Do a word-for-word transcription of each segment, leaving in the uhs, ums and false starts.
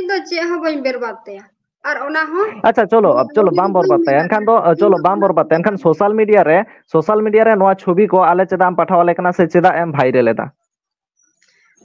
ᱫᱚ ᱪᱮᱫ ᱦᱚᱸ ᱵᱟᱹᱧ ᱵᱮᱨᱵᱟᱫ ᱛᱟᱭᱟ᱾ ᱟᱨ ᱚᱱᱟ ᱦᱚᱸ ᱟᱪᱪᱷᱟ, ᱪᱚᱞᱚ, ᱟᱵ- ᱪᱚᱞᱚ, ᱵᱟᱢ ᱵᱚᱨᱵᱟᱫ ᱛᱟᱭᱟ᱾ ᱮᱱᱠᱷᱟᱱ ᱫᱚ, ᱟᱹ, ᱪᱚᱞᱚ, ᱵᱟᱢ ᱵᱚᱨᱵᱟᱫ ᱛᱟᱭᱟ᱾ ᱮᱱᱠᱷᱟᱱ social media ᱨᱮ, social media ᱨᱮ ᱱᱚᱣᱟ ᱪᱷᱚᱵᱤ ᱠᱚ ᱟᱞᱮ ᱪᱮᱫᱟᱜ ᱮᱢ ᱯᱟᱴᱷᱟᱣ ᱟᱞᱮ ᱠᱟᱱᱟ ᱥᱮ ᱪᱮᱫᱟᱜ ᱮᱢ viral ᱮᱫᱟ?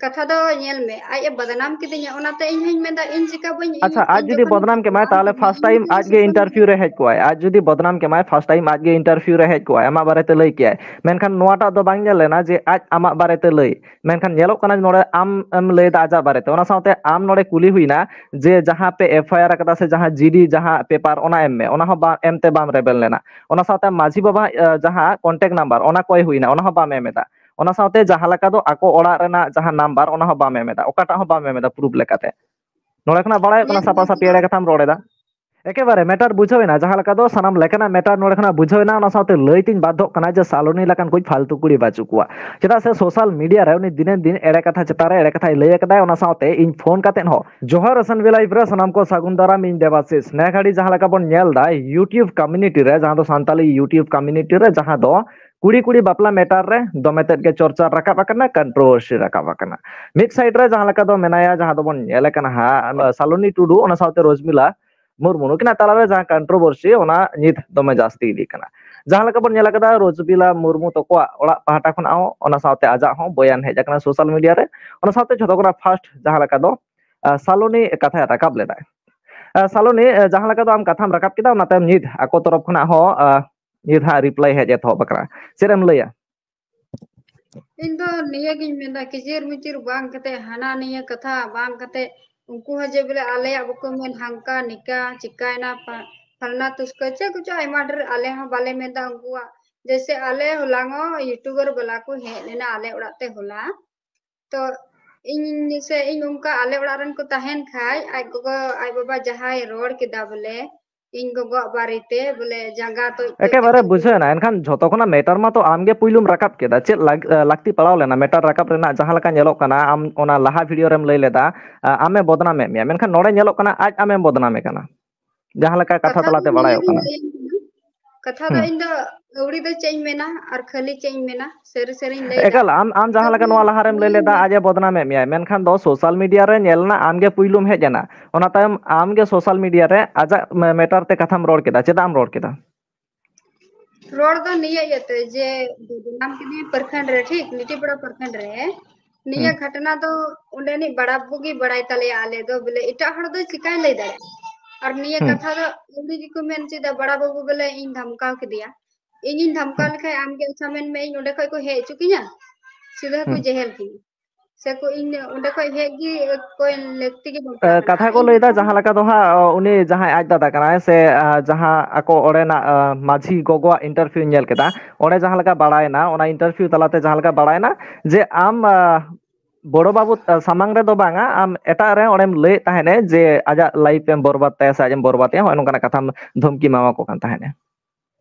ᱠᱟᱛᱷᱟ ᱫᱚ ᱧᱮᱞ ᱢᱮ, ᱟᱡ ᱮ ᱵᱚᱫᱱᱟᱢ ᱠᱤᱫᱤᱧᱟ, ᱚᱱᱟᱛᱮ ᱤᱧ ᱦᱚᱧ ᱢᱮᱱᱫᱟ, ᱤᱧ ᱪᱤᱠᱟ ᱵᱟᱹᱧ, ᱤᱧ, ᱟᱪᱪᱷᱟ, ᱟᱡ ᱤᱧ ᱡᱩᱫᱤ ᱡᱚᱠᱷᱚᱱ ᱵᱚᱫᱱᱟᱢ ᱠᱮᱢᱟᱭ, ᱵᱟᱝ ᱛᱟᱦᱚᱞᱮ ᱠᱤᱫᱤᱧᱟ, first ᱤᱧ time ᱦᱚᱧ ᱟᱡ ᱜᱮ ᱵᱚᱫᱱᱟᱢ interview ᱨᱮ ᱦᱮᱡ ᱠᱚᱜᱼᱟᱭ᱾ ᱟᱡ ᱡᱩᱫᱤ ᱵᱚᱫᱱᱟᱢ ᱠᱮᱢᱟᱭ, first time ᱟᱡ ᱜᱮ interview ᱨᱮ ᱦᱮᱡ ᱠᱚᱜᱼᱟᱭ, ᱟᱢᱟᱜ ᱵᱟᱨᱮᱛᱮ ᱞᱟᱹᱭ ᱠᱮᱭᱟᱭ᱾ ᱢᱮᱱᱠᱷᱟᱱ ᱱᱚᱣᱟᱴᱟᱜ ᱫᱚ ᱵᱟᱝ ᱧᱮᱞ ᱞᱮᱱᱟ ᱡᱮ ᱟᱡ ᱟᱢᱟᱜ ᱵᱟᱨᱮᱛᱮ ᱞᱟᱹᱭ᱾ ᱢᱮᱱᱠᱷᱟᱱ ᱧᱮᱞᱚᱜ ᱠᱟᱱᱟ ᱱᱚᱰᱮ ᱟᱢ ᱮᱢ ᱞᱟᱹᱭ ᱮᱫᱟ ᱟᱡᱟᱜ ᱵᱟᱨᱮᱛᱮ, ᱚᱱᱟ ᱥᱟᱶᱛᱮ ᱟᱢ ᱱᱚᱰᱮ ᱠᱩᱞᱤ ᱦᱩᱭᱱᱟ ᱡᱮ ᱡᱟᱦᱟᱸ ᱯᱮ FIR ᱟᱠᱟᱫᱟ ᱥᱮ ᱡᱟᱦᱟᱸ GD ᱡᱟᱦᱟᱸ paper, ᱚᱱᱟ ᱮᱢ ᱢᱮ, ᱚᱱᱟ ᱦᱚᱸ ᱵᱟᱝ ᱮᱢᱛᱮ ᱵᱟᱢ ᱨᱮᱵᱮᱱ ᱞᱮᱱᱟ᱾ ᱚᱱᱟ ᱥᱟᱶᱛᱮ ᱢᱟᱹᱡᱷᱤ ᱵᱟᱵᱟ, ᱟᱸ, ᱡᱟᱦᱟᱸ contact number, ᱚᱱᱟ ᱠᱚᱭ ᱦᱩᱭᱱᱟ, ᱚᱱᱟ ᱦᱚᱸ ᱵᱟᱢ ᱮᱢ ᱮᱫᱟ᱾ ᱚᱱᱟ ᱥᱟᱶᱛᱮ ᱡᱟᱦᱟᱸ ᱞᱮᱠᱟ ᱫᱚ ᱟᱠᱚ ᱚᱲᱟᱜ ᱨᱮᱱᱟᱜ ᱡᱟᱦᱟᱸ number, ᱚᱱᱟ ᱦᱚᱸ ᱵᱟᱢ ᱮᱢ ᱮᱫᱟ, ᱚᱠᱟᱴᱟᱜ ᱦᱚᱸ ᱵᱟᱢ ᱮᱢ ᱮᱫᱟ proof ᱞᱮᱠᱟᱛᱮ᱾ ᱱᱚᱰᱮ ᱠᱷᱚᱱᱟᱜ ᱵᱟᱲᱟᱭᱚᱜ ᱠᱟᱱᱟ ᱧᱮᱞ ᱥᱟᱯᱷᱟ ᱢᱮ, ᱥᱟᱹᱯᱷᱤ ᱮᱲᱮ ᱠᱟᱛᱷᱟᱢ ᱨᱚᱲ ᱮᱫᱟ᱾ ᱮᱠᱮᱵᱟᱨᱮ matter ᱵᱩᱡᱷᱟᱹᱣ ᱮᱱᱟ, ᱡᱟᱦᱟᱸ ᱞᱮᱠᱟ ᱫᱚ ᱥᱟᱱᱟᱢ ᱞᱮᱠᱟᱱᱟᱜ matter ᱱᱚᱰᱮ ᱠᱷᱚᱱᱟᱜ ᱵᱩᱡᱷᱟᱹᱣ ᱮᱱᱟ, ᱚᱱᱟ ᱥᱟᱶᱛᱮ ᱞᱟᱹᱭ ᱛᱤᱧ ᱵᱟᱫᱽᱫᱷᱚᱜ ᱠᱟᱱᱟ ᱡᱮ ᱥᱟᱞᱚᱱᱤ ᱞᱮᱠᱟᱱ ᱠᱩᱡ ᱯᱷᱟᱞᱛᱩ ᱠᱩᱲᱤ ᱵᱟᱹᱪᱩᱜ ᱠᱚᱣᱟ᱾ ᱪᱮᱫᱟᱜ ᱥᱮ social media ᱨᱮ ᱩᱱᱤ ᱫᱤᱱᱮ ᱫᱤᱱ ᱮᱲᱮ ᱠᱟᱛᱷᱟ ᱪᱮᱛᱟᱱ ᱨᱮ ᱮᱲᱮ ᱠᱟᱛᱷᱟᱭ ᱞᱟᱹᱭ ᱟᱠᱟᱫᱟᱭ, ᱚᱱᱟ ᱥᱟᱶᱛᱮ ᱤᱧ ᱯᱷᱳᱱ ᱠᱟᱛᱮᱫ ᱦᱚᱸ᱾ ᱡᱚᱦᱟᱨ ᱥᱟᱱᱵᱷᱤ live ᱨᱮ ᱥᱟᱱᱟᱢ ᱠᱚ ᱥᱟᱹᱜᱩᱱ ᱫᱟᱨᱟᱢ, ᱤᱧ ᱫᱮᱵᱟᱥᱤᱥ᱾ ᱱᱮ ᱜᱷᱟᱹᱲᱤ ᱡᱟᱦᱟᱸ ᱞᱮᱠᱟ ᱵᱚᱱ ᱧᱮᱞ ᱮᱫᱟ YouTube community ᱨᱮ, ᱡᱟᱦᱟᱸ ᱫᱚ ᱥᱟᱱᱛᱟᱞᱤ YouTube community ᱨᱮ, ᱡᱟᱦᱟᱸ ᱫᱚ ᱠᱩᱲᱤ ᱠᱩᱲᱤ ᱵᱟᱯᱞᱟ matter ᱨᱮ ᱫᱚᱢᱮ ᱛᱮᱫ ᱜᱮ ᱪᱚᱨᱪᱟ ᱨᱟᱠᱟᱵ ᱟᱠᱟᱱᱟ, controversy ᱨᱟᱠᱟᱵ ᱟᱠᱟᱱᱟ᱾ ᱢᱤᱫ side ᱨᱮ ᱡᱟᱦᱟᱸ ᱞᱮᱠᱟ ᱫᱚ ᱢᱮᱱᱟᱭᱟ, ᱡᱟᱦᱟᱸ ᱫᱚᱵᱚᱱ ᱧᱮᱞ ᱟᱠᱟᱱᱟ ᱦᱟᱸᱜ, ᱥᱟᱞᱚᱱᱤ ᱴᱩᱰᱩ, ᱚᱱᱟ ᱥᱟᱶᱛᱮ ᱨᱚᱡᱽᱢᱤᱞᱟ ᱢᱩᱨᱢᱩ, ᱱᱩᱠᱤᱱᱟᱜ ᱛᱟᱞᱟᱨᱮ ᱡᱟᱦᱟᱸ controversy, ᱚᱱᱟ ᱱᱤᱛ ᱫᱚᱢᱮ ᱡᱟᱹᱥᱛᱤ ᱤᱫᱤᱜ ᱠᱟᱱᱟ᱾ ᱡᱟᱦᱟᱸ ᱞᱮᱠᱟ ᱵᱚᱱ ᱧᱮᱞ ᱟᱠᱟᱫᱟ, ᱨᱚᱡᱽᱢᱤᱞᱟ ᱢᱩᱨᱢᱩ ᱛᱟᱠᱚᱣᱟᱜ ᱚᱲᱟᱜ ᱯᱟᱦᱴᱟ ᱠᱷᱚᱱᱟᱜ ᱦᱚᱸ, ᱚᱱᱟ ᱥᱟᱶᱛᱮ ᱟᱡᱟᱜ ᱦᱚᱸ ᱵᱚᱭᱟᱱ ᱦᱮᱡ ᱟᱠᱟᱱᱟ social media ᱨᱮ, ᱚᱱᱟ ᱥᱟᱶᱛᱮ ᱡᱷᱚᱛᱚ ᱠᱷᱚᱱᱟᱜ first ᱡᱟᱦᱟᱸ ᱞᱮᱠᱟ ᱫᱚ, ᱟᱸ, ᱥᱟᱞᱚᱱᱤ ᱠᱟᱛᱷᱟᱭ ᱨᱟᱠᱟᱵ ᱞᱮᱫᱟᱭ᱾ ᱟᱸ, ᱥᱟᱞᱚᱱᱤ, ᱟᱸ, ᱡᱟᱦᱟᱸ ᱞᱮᱠᱟ ᱫᱚ ᱟᱢ ᱠᱟᱛᱷᱟᱢ ᱨᱟᱠᱟᱵ ᱠᱮᱫᱟ, ᱚᱱᱟ ᱛᱟᱭᱚᱢ ᱱᱤᱛ ᱟᱠᱚ ᱛᱚᱨᱚᱯ ᱠᱷᱚᱱᱟᱜ ᱦᱚᱸ, ᱟᱸ, ᱱᱤᱛ ᱦᱟᱸᱜ reply ᱦᱮᱡ ᱮᱛᱚᱦᱚᱵ ᱟᱠᱟᱱᱟ᱾ ᱪᱮᱫ ᱮᱢ ᱞᱟᱹᱭᱟ? ᱤᱧ ᱫᱚ ᱱᱤᱭᱟᱹ ᱜᱤᱧ ᱢᱮᱱᱫᱟ, ᱠᱤᱪᱤᱨ ᱢᱤᱪᱤᱨ ᱵᱟᱝ ᱠᱟᱛᱮ, ᱦᱟᱱᱟ ᱱᱤᱭᱟᱹ ᱠᱟᱛᱷᱟ ᱵᱟᱝ ᱠᱟᱛᱮ, ᱩᱱᱠᱩ ᱦᱚᱸ ᱡᱮ ᱵᱚᱞᱮ ᱟᱞᱮᱭᱟᱜ ᱵᱟᱠᱚ ᱢᱮᱱ, ᱦᱟᱝᱠᱟ ᱱᱤᱠᱟ ᱪᱤᱠᱟᱭᱱᱟ, ᱯᱷᱟ-, ᱯᱷᱟᱞᱱᱟ ᱛᱩᱥᱠᱟᱹ ᱪᱮᱫ ᱠᱚᱪᱚ ᱟᱭᱢᱟ ᱰᱷᱮᱨ, ᱟᱞᱮ ᱦᱚᱸ ᱵᱟᱞᱮ ᱢᱮᱱᱫᱟ ᱩᱱᱠᱩᱣᱟᱜ᱾ ᱡᱮᱭᱥᱮ ᱟᱞᱮ ᱦᱚᱞᱟᱝ ᱦᱚᱸ YouTuber ᱵᱟᱞᱟ ᱠᱚ ᱦᱮᱡ ᱞᱮᱱᱟ ᱟᱞᱮ ᱚᱲᱟᱜ ᱛᱮ ᱦᱚᱞᱟ᱾ ᱛᱚ ᱤᱧ ᱥᱮ ᱤᱧ ᱚᱱᱠᱟ ᱟᱞᱮ ᱚᱲᱟᱜ ᱨᱮᱱ ᱠᱚ ᱛᱟᱦᱮᱱ ᱠᱷᱟᱡ, ᱟᱡ ᱜᱚᱜᱚ ᱟᱡ ᱵᱟᱵᱟ ᱡᱟᱦᱟᱸᱭ ᱨᱚᱲ ᱠᱮᱫᱟ ᱵᱚᱞᱮ ᱤᱧ ᱜᱚᱜᱚᱣᱟᱜ ᱵᱟᱨᱮᱛᱮ, ᱵᱚᱞᱮ ᱡᱟᱸᱜᱟ ᱛᱚᱡ ᱛᱚᱡ ᱮᱠᱮᱵᱟᱨᱮ ᱵᱩᱡᱷᱟᱹᱣ ᱮᱱᱟ᱾ ᱮᱱᱠᱷᱟᱱ ᱡᱷᱚᱛᱚ ᱠᱷᱚᱱᱟᱜ matter ᱢᱟ ᱛᱚ ᱟᱢ ᱜᱮ ᱯᱩᱭᱞᱩᱢ ᱨᱟᱠᱟᱵ ᱠᱮᱫᱟ᱾ ᱪᱮᱫ ᱞᱟᱠ-, ᱞᱟᱹᱠᱛᱤ ᱯᱟᱲᱟᱣ ᱞᱮᱱᱟ matter ᱨᱟᱠᱟᱵ ᱨᱮᱱᱟᱜ? ᱡᱟᱦᱟᱸ ᱞᱮᱠᱟ ᱧᱮᱞᱚᱜ ᱠᱟᱱᱟ, ᱟᱢ ᱚᱱᱟ ᱞᱟᱦᱟ video ᱨᱮᱢ ᱞᱟᱹᱭ ᱞᱮᱫᱟ, ᱟ-, ᱟᱢᱮ ᱵᱚᱫᱱᱟᱢᱮᱫ ᱢᱮᱭᱟ, ᱢᱮᱱᱠᱷᱟᱱ ᱱᱚᱰᱮ ᱧᱮᱞᱚᱜ ᱠᱟᱱᱟ ᱟᱡ ᱟᱢᱮᱢ ᱵᱚᱫᱱᱟᱢᱮ ᱠᱟᱱᱟ, ᱡᱟᱦᱟᱸ ᱞᱮᱠᱟ ᱠᱟᱛᱷᱟ ᱠᱟᱛᱷᱟ ᱫᱚ ᱛᱟᱞᱟᱛᱮ ᱱᱤᱭᱟᱹ ᱵᱟᱲᱟᱭᱚᱜ ᱜᱤᱧ ᱠᱟᱱᱟ᱾ ᱞᱟᱹᱭᱟᱢ ᱠᱟᱱᱟ, ᱠᱟᱛᱷᱟ ᱫᱚ ᱦᱩᱸ᱾ ᱤᱧ ᱫᱚ ᱟᱹᱣᱲᱤ ᱫᱚ ᱪᱮᱫ ᱤᱧ ᱢᱮᱱᱟ ᱟᱨ ᱠᱷᱟᱹᱞᱤ ᱪᱮᱫ ᱤᱧ ᱢᱮᱱᱟ, ᱥᱟᱹᱨᱤ ᱥᱟᱹᱨᱤᱧ ᱞᱟᱹᱭ ᱮᱫᱟ᱾ ᱮᱠᱟᱞ, ᱟᱢ, ᱟᱢ ᱡᱟᱦᱟᱸ ᱞᱮᱠᱟ ᱱᱚᱣᱟ ᱞᱟᱦᱟᱨᱮᱢ ᱞᱟᱹᱭ ᱞᱮᱫᱟ, ᱟᱡ ᱮ ᱵᱚᱫᱱᱟᱢᱮᱫ ᱢᱮᱭᱟ, ᱢᱮᱱᱠᱷᱟᱱ ᱫᱚ social media ᱨᱮ ᱧᱮᱞ ᱮᱱᱟ ᱟᱢ ᱜᱮ ᱯᱩᱭᱞᱩᱢ ᱦᱮᱡ ᱮᱱᱟ, ᱚᱱᱟ ᱛᱟᱭᱚᱢ ᱟᱢ ᱜᱮ social media ᱨᱮ ᱟᱡᱟᱜ matter ᱛᱮ ᱠᱟᱛᱷᱟᱢ ᱨᱚᱲ ᱠᱮᱫᱟ᱾ ᱪᱮᱫᱟᱜ ᱮᱢ ᱨᱚᱲ ᱠᱮᱫᱟ? ᱨᱚᱲ ᱫᱚ ᱱᱤᱭᱟᱹ ᱤᱭᱟᱹᱛᱮ ᱡᱮ ᱵᱚᱫᱱᱟᱢ ᱠᱤᱫᱤᱧ ᱯᱨᱚᱠᱷᱚᱸᱰ ᱨᱮ, ᱴᱷᱤᱠ ᱞᱤᱴᱤᱯᱟᱲᱟ ᱯᱨᱚᱠᱷᱚᱸᱰ ᱨᱮ ᱱᱤᱭᱟᱹ ᱦᱩᱸ᱾ ᱜᱷᱚᱴᱱᱟ ᱫᱚ ᱚᱸᱰᱮᱱᱤᱡ ᱵᱟᱲᱟ ᱵᱟᱹᱵᱩ ᱜᱮ ᱵᱟᱲᱟᱭ ᱛᱟᱞᱮᱭᱟ, ᱟᱞᱮ ᱫᱚ ᱵᱚᱞᱮ ᱮᱴᱟᱜ ᱦᱚᱲ ᱫᱚ ᱪᱤᱠᱟᱭ ᱞᱟᱹᱭ ᱫᱟᱲᱮᱭᱟᱜᱼᱟ? ᱟᱨ ᱱᱤᱭᱟᱹ ᱦᱩᱸ᱾ ᱠᱟᱛᱷᱟ ᱫᱚ ᱟᱹᱣᱲᱤ ᱜᱮᱠᱚ ᱢᱮᱱ ᱦᱚᱪᱚᱭᱮᱫᱟ, ᱵᱟᱲᱟ ᱵᱟᱹᱵᱩ ᱵᱚᱞᱮ ᱤᱧ ᱫᱷᱟᱢᱠᱟᱣ ᱠᱮᱫᱮᱭᱟ, ᱤᱧᱤᱧ ᱫᱷᱟᱢᱠᱟᱣ ᱦᱩᱸ᱾ ᱞᱮᱠᱷᱟᱡ ᱟᱢᱜᱮ ᱟᱪᱪᱷᱟ ᱢᱮᱱ ᱢᱮ, ᱤᱧ ᱚᱸᱰᱮ ᱠᱷᱚᱡ ᱠᱚ ᱦᱮᱡ ᱦᱚᱪᱚ ᱠᱤᱧᱟ, ᱥᱤᱫᱷᱟᱹ ᱠᱚ ᱦᱩᱸ᱾ ᱡᱮᱦᱮᱞ ᱠᱤᱧᱟ, ᱥᱮ ᱠᱚ ᱤᱧ ᱚᱸᱰᱮ ᱠᱷᱚᱡ ᱦᱮᱡ ᱜᱮ ᱚᱠᱚᱭ ᱞᱟᱹᱠᱛᱤ ᱜᱮ ᱵᱟᱝ ᱮ, ᱯᱟᱲᱟᱜ ᱠᱟᱱᱟ᱾ ᱠᱟᱛᱷᱟ ᱠᱚ ᱤᱧ ᱞᱟᱹᱭᱫᱟ ᱡᱟᱦᱟᱸ ᱞᱮᱠᱟ ᱫᱚ ᱦᱟᱸᱜ, ᱚ, ᱩᱱᱤ ᱡᱟᱦᱟᱸᱭ ᱟᱡ ᱫᱟᱫᱟ ᱠᱟᱱᱟᱭ ᱥᱮ, ᱟ, ᱡᱟᱦᱟᱸ ᱟᱠᱚ ᱚᱸᱰᱮᱱᱟᱜ, ᱟ, ᱢᱟᱹᱡᱷᱤ ᱜᱚᱜᱚᱣᱟᱜ interview ᱧᱮᱞ ᱠᱮᱫᱟ, ᱚᱸᱰᱮ ᱡᱟᱦᱟᱸ ᱞᱮᱠᱟ ᱵᱟᱲᱟᱭᱮᱱᱟ, ᱚᱱᱟ interview ᱛᱟᱞᱟᱛᱮ ᱡᱟᱦᱟᱸ ᱞᱮᱠᱟ ᱵᱟᱲᱟᱭᱮᱱᱟ ᱡᱮ ᱟᱢ, ᱟ, ᱵᱚᱲᱚ ᱵᱟᱹᱵᱩ, ᱟ, ᱥᱟᱢᱟᱝ ᱨᱮᱫᱚ ᱵᱟᱝᱟ, ᱟᱢ ᱮᱴᱟᱜ ᱨᱮ ᱚᱸᱰᱮᱢ ᱞᱟᱹᱭᱮᱫ ᱛᱟᱦᱮᱸᱱᱮ ᱡᱮ ᱟᱡᱟᱜ life ᱮᱢ ᱵᱚᱨᱵᱟᱫ ᱛᱟᱭᱟ ᱥᱮ ᱟᱡ ᱮᱢ ᱵᱚᱨᱵᱟᱫ ᱮᱭᱟ, ᱦᱚᱸᱜᱼᱚᱭ ᱱᱚᱝᱠᱟᱱᱟᱜ ᱠᱟᱛᱷᱟᱢ ᱫᱷᱚᱢᱠᱤ ᱮᱢᱟᱣᱟᱠᱚ ᱠᱟᱱ ᱛᱟᱦᱮᱸᱱᱮ᱾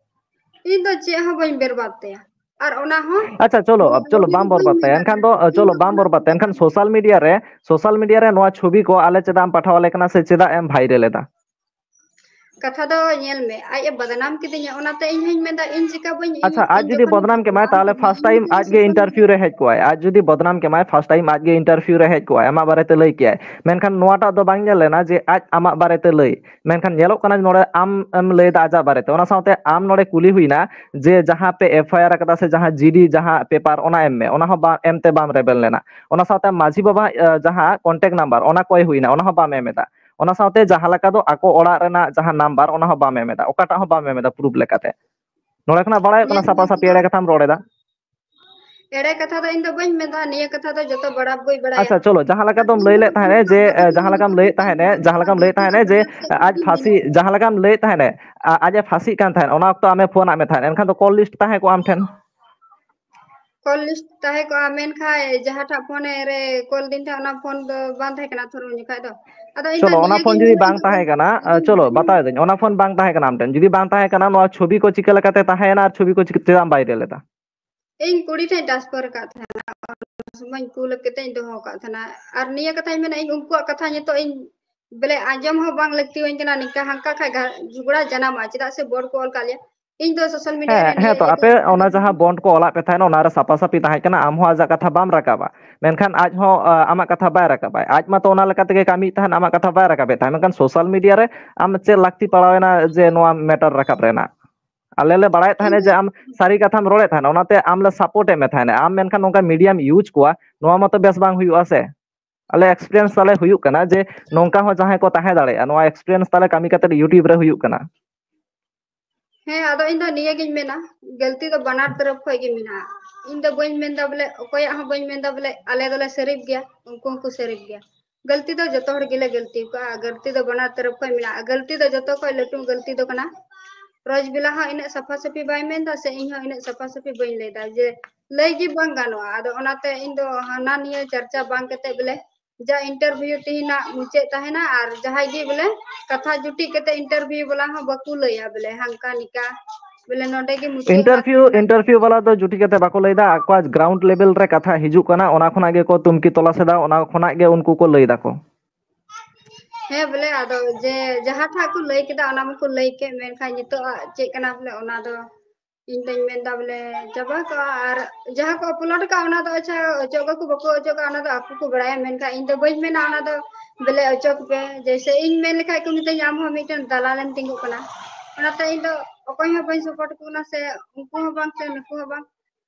ᱤᱧ ᱫᱚ ᱪᱮᱫ ᱦᱚᱸ ᱵᱟᱹᱧ ᱵᱮᱨᱵᱟᱫ ᱛᱟᱭᱟ᱾ ᱟᱨ ᱚᱱᱟ ᱦᱚᱸ ᱟᱪᱪᱷᱟ, ᱪᱚᱞᱚ, ᱱᱤᱭᱟᱹ ᱪᱚᱞᱚ, ᱟᱹᱣᱲᱤ ᱵᱟᱢ ᱫᱚ ᱵᱟᱹᱧ ᱵᱚᱨᱵᱟᱫ ᱛᱟᱭᱟ᱾ ᱢᱮᱱᱟ᱾ ᱮᱱᱠᱷᱟᱱ ᱫᱚ, ᱤᱧ ᱪᱚᱞᱚ, ᱫᱚ ᱵᱟᱢ ᱚᱱᱟ ᱵᱚᱨᱵᱟᱫ ᱛᱟᱭᱟ᱾ ᱮᱱᱠᱷᱟᱱ social media ᱨᱮ, social media ᱨᱮ ᱱᱚᱣᱟ ᱪᱷᱚᱵᱤ ᱠᱚ ᱟᱞᱮ ᱪᱮᱫᱟᱜ ᱮᱢ ᱯᱟᱴᱷᱟᱣ ᱟᱞᱮ ᱠᱟᱱᱟ ᱥᱮ ᱪᱮᱫᱟᱜ ᱮᱢ viral ᱮᱫᱟ? ᱠᱟᱛᱷᱟ ᱫᱚ ᱧᱮᱞ ᱢᱮ, ᱟᱡ ᱮ ᱵᱟᱫᱱᱟᱢ ᱠᱤᱫᱤᱧᱟ, ᱚᱱᱟᱛᱮ ᱤᱧ ᱦᱚᱧ ᱢᱮᱱᱫᱟ, ᱤᱧ ᱪᱮᱠᱟ ᱵᱟᱹᱧ, ᱤᱧ, ᱟᱪᱪᱷᱟ, ᱟᱡ ᱤᱧ ᱡᱩᱫᱤ ᱡᱚᱠᱷᱚᱱ ᱵᱚᱫᱱᱟᱢ ᱠᱮᱢᱟᱭ, ᱵᱟᱝ ᱛᱟᱦᱚᱞᱮ ᱠᱟᱱᱟ, first time ᱤᱧ ᱟᱡ ᱜᱮ social media interview ᱨᱮ ᱦᱮᱡ ᱠᱚᱜᱼᱟᱭ᱾ ᱟᱡ ᱡᱩᱫᱤ ᱵᱚᱫᱱᱟᱢ ᱠᱮᱢᱟᱭ, first time ᱟᱡ ᱜᱮ interview ᱨᱮ ᱦᱮᱡ ᱠᱚᱜᱼᱟᱭ, ᱟᱢᱟᱜ ᱵᱟᱨᱮᱛᱮ ᱞᱟᱹᱭ ᱠᱮᱭᱟᱭ᱾ ᱢᱮᱱᱠᱷᱟᱱ ᱱᱚᱣᱟᱴᱟᱜ ᱫᱚ ᱵᱟᱝ ᱧᱮᱞ ᱞᱮᱱᱟ ᱡᱮ ᱟᱡ ᱟᱢᱟᱜ ᱵᱟᱨᱮᱛᱮ ᱞᱟᱹᱭ᱾ ᱢᱮᱱᱠᱷᱟᱱ ᱧᱮᱞᱚᱜ ᱠᱟᱱᱟ ᱱᱚᱰᱮ ᱟᱢ ᱮᱢ ᱞᱟᱹᱭᱫᱟ ᱟᱡᱟᱜ ᱵᱟᱨᱮᱛᱮ, ᱚᱱᱟ ᱥᱟᱶᱛᱮ ᱟᱢ ᱱᱚᱰᱮ ᱠᱩᱞᱤ ᱦᱩᱭᱱᱟ ᱡᱮ ᱡᱟᱦᱟᱸ ᱯᱮ FIR ᱟᱠᱟᱫᱟ ᱥᱮ ᱡᱟᱦᱟᱸ GD ᱡᱟᱦᱟᱸ paper, ᱚᱱᱟ ᱮᱢ ᱢᱮ, ᱚᱱᱟ ᱦᱚᱸ ᱵᱟ-, ᱮᱢ ᱛᱮ ᱵᱟᱢ ᱨᱮᱵᱮᱱ ᱞᱮᱱᱟ᱾ ᱚᱱᱟ ᱥᱟᱶᱛᱮ ᱢᱟᱹᱡᱷᱤ ᱵᱟᱵᱟ, ᱮ, ᱡᱟᱦᱟᱸ contact number, ᱚᱱᱟ ᱠᱚᱭ ᱦᱩᱭᱱᱟ, ᱚᱱᱟ ᱦᱚᱸ ᱵᱟᱢ ᱮᱢ ᱮᱫᱟ᱾ ᱚᱱᱟ ᱥᱟᱶᱛᱮ ᱡᱟᱦᱟᱸ ᱞᱮᱠᱟ ᱫᱚ ᱟᱠᱚ ᱚᱲᱟᱜ ᱨᱮᱱᱟᱜ ᱡᱟᱦᱟᱸ number, ᱚᱱᱟ ᱦᱚᱸ ᱵᱟᱢ ᱮᱢ ᱮᱫᱟ, ᱚᱠᱟᱴᱟᱜ ᱦᱚᱸ ᱵᱟᱢ ᱮᱢ ᱮᱫᱟ proof ᱞᱮᱠᱟᱛᱮ᱾ ᱱᱚᱰᱮ ᱠᱷᱚᱱᱟᱜ ᱵᱟᱲᱟᱭᱚᱜ ᱠᱟᱱᱟ ᱧᱮᱞ ᱥᱟᱯᱷᱟ ᱢᱮ, ᱥᱟᱹᱯᱷᱤ ᱮᱲᱮ ᱠᱟᱛᱷᱟᱢ ᱨᱚᱲ ᱮᱫᱟ᱾ ᱮᱲᱮ ᱠᱟᱛᱷᱟ ᱫᱚ ᱤᱧ ᱫᱚ ᱵᱟᱹᱧ ᱢᱮᱱᱫᱟ, ᱱᱤᱭᱟᱹ ᱠᱟᱛᱷᱟ ᱫᱚ ᱡᱚᱛᱚ ᱵᱟᱲᱟ ᱵᱚᱭ ᱵᱟᱲᱟᱭᱟ᱾ ᱟᱪᱪᱷᱟ, ᱪᱚᱞᱚ, ᱡᱟᱦᱟᱸ ᱞᱮᱠᱟ ᱫᱚᱢ ᱞᱟᱹᱭ ᱞᱮᱫ ᱛᱟᱦᱮᱸᱫ ᱡᱮ, ᱮ, ᱡᱟᱦᱟᱸ ᱞᱮᱠᱟᱢ ᱞᱟᱹᱭᱮᱫ ᱛᱟᱦᱮᱸᱫ, ᱡᱟᱦᱟᱸ ᱞᱮᱠᱟᱢ ᱞᱟᱹᱭᱮᱫ ᱛᱟᱦᱮᱸᱫ ᱡᱮ, ᱮ, ᱟᱡ ᱯᱷᱟᱸᱥᱤ, ᱡᱟᱦᱟᱸ ᱞᱮᱠᱟᱢ ᱞᱟᱹᱭᱮᱫ ᱛᱟᱦᱮᱸᱫ, ᱟ-, ᱟᱡ ᱮ ᱯᱷᱟᱸᱥᱤᱜ ᱠᱟᱱ ᱛᱟᱦᱮᱸᱫ, ᱚᱱᱟ ᱚᱠᱛᱚ ᱟᱢᱮ ᱯᱷᱳᱱ ᱟᱫ ᱢᱮ ᱛᱟᱦᱮᱸᱫ, ᱮᱱᱠᱷᱟᱱ ᱫᱚ call list ᱛᱟᱦᱮᱸ ᱠᱚᱜᱼᱟ ᱟᱢ ᱴᱷᱮᱱ᱾ Call list ᱛᱟᱦᱮᱸ ᱠᱚᱜᱼᱟ, ᱢᱮᱱᱠᱷᱟᱡ ᱡᱟᱦᱟᱸᱴᱟᱜ ᱯᱷᱳᱱ ᱨᱮ call ᱫᱤᱧ ᱛᱟᱦᱮᱸᱫ, ᱚᱱᱟ ᱯᱷᱳᱱ ᱫᱚ ᱵᱟᱝ ᱛᱟᱦᱮᱸ ᱠᱟᱱᱟ ᱛᱷᱚᱨ ᱩᱱ ᱡᱚᱠᱷᱟᱡ ᱫᱚ᱾ ᱟᱫᱚ ᱤᱧ ᱫᱚ ᱪᱚᱞᱚ, ᱚᱱᱟ ᱱᱤᱭᱟᱹ ᱯᱷᱳᱱ ᱜᱤᱧ ᱡᱩᱫᱤ ᱢᱮᱱᱟ ᱵᱟᱝ ᱡᱮ ᱛᱟᱦᱮᱸ ᱠᱟᱱᱟ, ᱟ, ᱪᱚᱞᱚ, ᱵᱟᱛᱟᱣ ᱮᱫᱟᱹᱧ, ᱚᱱᱟ ᱯᱷᱳᱱ ᱵᱟᱝ ᱛᱟᱦᱮᱸ ᱠᱟᱱᱟ ᱟᱢ ᱴᱷᱮᱱ, ᱡᱩᱫᱤ ᱵᱟᱝ ᱛᱟᱦᱮᱸ ᱠᱟᱱᱟ, ᱱᱚᱣᱟ ᱪᱷᱚᱵᱤ ᱠᱚ ᱪᱤᱠᱟᱹ ᱞᱮᱠᱟᱛᱮ ᱛᱟᱦᱮᱸᱭᱮᱱᱟ ᱟᱨ ᱪᱷᱚᱵᱤ ᱠᱚ ᱪᱤᱠᱟᱹ, ᱪᱮᱫᱟᱜ ᱮᱢ viral ᱮᱫᱟ? ᱤᱧ ᱠᱩᱲᱤ ᱴᱷᱮᱱ transfer ᱟᱠᱟᱫ ᱛᱟᱦᱮᱱᱟ, ᱩᱱ ᱥᱚᱢᱚᱭ ᱤᱧ ᱠᱩᱞ ᱠᱟᱛᱮ ᱤᱧ ᱫᱚᱦᱚ ᱟᱠᱟᱫ ᱛᱟᱦᱮᱱᱟ᱾ ᱟᱨ ᱱᱤᱭᱟᱹ ᱠᱟᱛᱷᱟᱧ ᱢᱮᱱᱟ, ᱤᱧ ᱩᱱᱠᱩᱣᱟᱜ ᱠᱟᱛᱷᱟ ᱱᱤᱛᱚᱜ ᱤᱧ ᱵᱚᱞᱮ ᱟᱸᱡᱚᱢ ᱦᱚᱸ ᱵᱟᱝ ᱞᱟᱹᱠᱛᱤ ᱟᱹᱧ ᱠᱟᱱᱟ, ᱱᱤᱝᱠᱟ ᱦᱟᱱᱠᱟ ᱠᱷᱟᱡ ᱜᱷᱟ-, ᱡᱷᱚᱜᱽᱲᱟ ᱡᱟᱱᱟᱢᱚᱜᱼᱟ, ᱪᱮᱫᱟᱜ ᱥᱮ board ᱠᱚ ᱚᱞ ᱠᱟᱜ ᱞᱮᱭᱟ᱾ ᱤᱧ ᱫᱚ ᱥᱳᱥᱟᱞ ᱢᱤᱰᱤᱭᱟ ᱦᱮᱸ, ᱨᱮ ᱦᱮᱸ ᱱᱤᱭᱟᱹ ᱛᱚ, ᱤᱭᱟᱹ ᱟᱯᱮ ᱫᱚ ᱚᱱᱟ ᱡᱟᱦᱟᱸ ᱵᱚᱱᱰ ᱠᱚ ᱚᱞᱟᱜ ᱯᱮ ᱛᱟᱦᱮᱸᱱ, ᱚᱱᱟ ᱨᱮ ᱥᱟᱯᱷᱟ ᱥᱟᱹᱯᱷᱤ ᱛᱟᱦᱮᱸ ᱠᱟᱱᱟ, ᱟᱢ ᱦᱚᱸ ᱟᱡᱟᱜ ᱠᱟᱛᱷᱟ ᱵᱟᱢ ᱨᱟᱠᱟᱵᱟ, ᱢᱮᱱᱠᱷᱟᱱ ᱟᱡ ᱦᱚᱸ, ᱟ, ᱟᱢᱟᱜ ᱠᱟᱛᱷᱟ ᱵᱟᱭ ᱨᱟᱠᱟᱵᱟ᱾ ᱟᱡ ᱢᱟ ᱛᱚ ᱚᱱᱟ ᱞᱮᱠᱟ ᱛᱮᱜᱮ ᱠᱟᱹᱢᱤᱭᱮᱫ ᱛᱟᱦᱮᱸᱱ, ᱟᱢᱟᱜ ᱠᱟᱛᱷᱟ ᱵᱟᱭ ᱨᱟᱠᱟᱵᱮᱫ ᱛᱟᱦᱮᱸᱱ, ᱢᱮᱱᱠᱷᱟᱱ ᱥᱳᱥᱟᱞ ᱢᱤᱰᱤᱭᱟ ᱨᱮ ᱟᱢ ᱪᱮᱫ ᱞᱟᱹᱠᱛᱤ ᱯᱟᱲᱟᱣᱮᱱᱟ ᱡᱮ ᱱᱚᱣᱟ ᱢᱮᱴᱟᱨ ᱨᱟᱠᱟᱵ ᱨᱮᱱᱟᱜ? ᱟᱞᱮ ᱞᱮ ᱵᱟᱲᱟᱭᱮᱫ ᱤᱧ ᱛᱟᱦᱮᱸᱱᱟ ᱫᱚ ᱡᱮ ᱟᱢ ᱥᱟᱹᱨᱤ ᱠᱟᱛᱷᱟᱢ ᱨᱚᱲᱮᱫ ᱛᱟᱦᱮᱸᱱᱟ, ᱚᱱᱟᱛᱮ ᱟᱢ ᱞᱮ ᱥᱟᱯᱳᱨᱴ ᱮᱫ ᱢᱮ ᱛᱟᱦᱮᱸᱱᱟ᱾ ᱟᱢ ᱢᱮᱱᱠᱷᱟᱱ ᱱᱚᱝᱠᱟ ᱢᱤᱰᱤᱭᱟᱢ ᱤᱭᱩᱡᱽ ᱠᱚᱣᱟ, ᱱᱚᱣᱟ ᱢᱟᱛᱚ ᱵᱮᱥ ᱵᱟᱝ ᱦᱩᱭᱩᱜᱼᱟ ᱥᱮ᱾ ᱟᱞᱮ ᱮᱠᱥᱯᱤᱨᱤᱭᱮᱱᱥ ᱛᱟᱞᱮ ᱦᱩᱭᱩᱜ ᱠᱟᱱᱟ ᱡᱮ ᱱᱚᱝᱠᱟ ᱦᱚᱸ ᱡᱟᱦᱟᱸᱭ ᱠᱚ ᱛᱟᱦᱮᱸ ᱫᱟᱲᱮᱭᱟᱜᱼᱟ, ᱱᱚᱣᱟ ᱮᱠᱥᱯᱤᱨᱤᱭᱮᱱᱥ ᱛᱟᱞᱮ ᱠᱟᱹᱢᱤ ᱠᱟᱛᱮ YouTube ᱨᱮ ᱦᱩᱭᱩᱜ ᱠᱟᱱᱟ᱾ ᱦᱮᱸ, ᱟᱫᱚ ᱤᱧ ᱫᱚ ᱱᱤᱭᱟᱹ ᱜᱤᱧ ᱢᱮᱱᱟ, ᱜᱟᱹᱞᱛᱤ ᱫᱚ ᱵᱟᱱᱟᱨ ᱛᱚᱨᱚᱯ ᱠᱷᱚᱡ ᱜᱮ ᱢᱮᱱᱟᱜᱼᱟ᱾ ᱤᱧ ᱫᱚ ᱵᱟᱹᱧ ᱢᱮᱱᱫᱟ ᱵᱚᱞᱮ, ᱚᱠᱚᱭᱟᱜ ᱦᱚᱸ ᱵᱟᱹᱧ ᱢᱮᱱᱫᱟ ᱵᱚᱞᱮ ᱟᱞᱮ ᱫᱚᱞᱮ ᱥᱟᱹᱨᱤᱯ ᱜᱮᱭᱟ, ᱩᱱᱠᱩ ᱦᱚᱸᱠᱚ ᱥᱟᱹᱨᱤᱯ ᱜᱮᱭᱟ᱾ ᱜᱟᱹᱞᱛᱤ ᱫᱚ ᱡᱚᱛᱚ ᱦᱚᱲ ᱜᱮᱞᱮ ᱜᱟᱹᱞᱛᱤ ᱠᱟᱜᱼᱟ, ᱜᱟᱹᱞᱛᱤ ᱫᱚ ᱵᱟᱱᱟᱨ ᱛᱚᱨᱚᱯ ᱠᱷᱚᱡ ᱢᱮᱱᱟᱜᱼᱟ᱾ ᱜᱟᱹᱞᱛᱤ ᱫᱚ ᱡᱚᱛᱚ ᱠᱷᱚᱡ ᱞᱟᱹᱴᱩ ᱜᱟᱹᱞᱛᱤ ᱫᱚ ᱠᱟᱱᱟ, ᱨᱚᱡᱽ ᱵᱮᱞᱟ ᱦᱚᱸ ᱤᱱᱟᱹᱜ ᱥᱟᱯᱷᱟ ᱥᱟᱹᱯᱷᱤ ᱵᱟᱭ ᱢᱮᱱᱫᱟ ᱥᱮ ᱤᱧ ᱦᱚᱸ ᱤᱱᱟᱹᱜ ᱥᱟᱯᱷᱟ ᱥᱟᱹᱯᱷᱤ ᱵᱟᱹᱧ ᱞᱟᱹᱭᱫᱟ, ᱡᱮ ᱞᱟᱹᱭ ᱜᱮ ᱵᱟᱝ ᱜᱟᱱᱚᱜᱼᱟ᱾ ᱟᱫᱚ ᱚᱱᱟᱛᱮ ᱤᱧ ᱫᱚ ᱦᱟᱱᱟ ᱱᱤᱭᱟᱹ ᱪᱟᱨᱪᱟ ᱵᱟᱝ ᱠᱟᱛᱮ ᱵᱚᱞᱮ ᱡᱟ ᱤᱱᱴᱟᱨᱵᱷᱤᱭᱩ ᱛᱮᱦᱮᱧᱟᱜ ᱢᱩᱪᱟᱹᱫ ᱛᱟᱦᱮᱱᱟ, ᱟᱨ ᱡᱟᱦᱟᱸᱭ ᱜᱮ ᱵᱚᱞᱮ ᱠᱟᱛᱷᱟ ᱡᱩᱴᱤᱡ ᱠᱟᱛᱮ ᱤᱱᱴᱟᱨᱵᱷᱤᱭᱩ ᱵᱟᱞᱟ ᱦᱚᱸ ᱵᱟᱠᱚ ᱞᱟᱹᱭᱟ ᱵᱚᱞᱮ ᱦᱟᱱᱠᱟ ᱱᱤᱠᱟ, ᱵᱚᱞᱮ ᱱᱚᱰᱮ ᱜᱮ ᱢᱩᱪᱟᱹᱫ ᱤᱱᱴᱟᱨᱵᱷᱤᱭᱩ ᱠᱟᱛᱷᱟ᱾ ᱤᱱᱴᱟᱨᱵᱷᱤᱭᱩ ᱵᱟᱞᱟ ᱫᱚ ᱡᱩᱴᱤ ᱠᱟᱛᱮ ᱵᱟᱠᱚ ᱞᱟᱹᱭᱫᱟ, ᱟᱠᱚᱣᱟᱜ ᱜᱨᱟᱣᱩᱱᱰ ᱞᱮᱵᱮᱞ ᱨᱮ ᱠᱟᱛᱷᱟ ᱦᱤᱡᱩᱜ ᱠᱟᱱᱟ, ᱚᱱᱟ ᱠᱷᱚᱱᱟᱜ ᱜᱮᱠᱚ ᱛᱩᱱᱠᱷᱤ ᱛᱚᱞᱟᱥ ᱮᱫᱟ, ᱚᱱᱟ ᱠᱷᱚᱱᱟᱜ ᱜᱮ ᱩᱱᱠᱩ ᱠᱚ ᱞᱟᱹᱭ ᱫᱟᱠᱚ᱾ ᱦᱮᱸ ᱵᱚᱞᱮ, ᱟᱫᱚ ᱡᱮ ᱡᱟᱦᱟᱸ ᱴᱷᱟᱜ ᱠᱚ ᱞᱟᱹᱭ ᱠᱮᱫᱟ ᱚᱱᱟ ᱢᱟᱠᱚ ᱞᱟᱹᱭ ᱠᱮᱫ, ᱢᱮᱱᱠᱷᱟᱱ ᱱᱤᱛᱚᱜ ᱟᱜ ᱪᱮᱫ ᱠᱟᱱᱟ ᱵᱚᱞᱮ, ᱚᱱᱟ ᱫᱚ ᱤᱧ ᱫᱚᱧ ᱢᱮᱱᱫᱟ ᱵᱚᱞᱮ ᱪᱟᱵᱟ ᱠᱟᱜᱼᱟ, ᱟᱨ ᱡᱟᱦᱟᱸ ᱠᱚ ᱟᱯᱞᱳᱰ ᱠᱟᱜᱼᱟ ᱚᱱᱟ ᱫᱚ ᱟᱪᱪᱷᱟ ᱚᱪᱚᱜ ᱠᱟᱠᱚ ᱵᱟᱠᱚ ᱚᱪᱚᱜ ᱠᱟᱜᱼᱟ ᱚᱱᱟ ᱫᱚ ᱟᱠᱚ ᱠᱚ ᱵᱟᱲᱟᱭᱟ, ᱢᱮᱱᱠᱷᱟᱱ ᱤᱧ ᱫᱚ ᱵᱟᱹᱧ ᱢᱮᱱᱟ ᱚᱱᱟ ᱫᱚ ᱵᱚᱞᱮ ᱚᱪᱚᱜ ᱯᱮ᱾ ᱡᱮᱭᱥᱮ ᱤᱧ ᱢᱮᱱ ᱞᱮᱠᱷᱟᱡ ᱠᱚ ᱢᱮᱛᱟᱹᱧᱟ ᱟᱢ ᱦᱚᱸ ᱢᱤᱫᱴᱮᱱ ᱫᱟᱞᱟᱞᱮᱢ ᱛᱤᱸᱜᱩᱜ ᱠᱟᱱᱟ, ᱚᱱᱟᱛᱮ ᱤᱧ ᱫᱚ ᱚᱠᱚᱭ ᱦᱚᱸ ᱵᱟᱹᱧ ᱥᱟᱯᱳᱨᱴ ᱠᱚ ᱠᱟᱱᱟ, ᱥᱮ ᱩᱱᱠᱩ ᱦᱚᱸ ᱵᱟᱝ ᱥᱮ ᱱᱩᱠᱩ ᱦᱚᱸ ᱵᱟᱝ᱾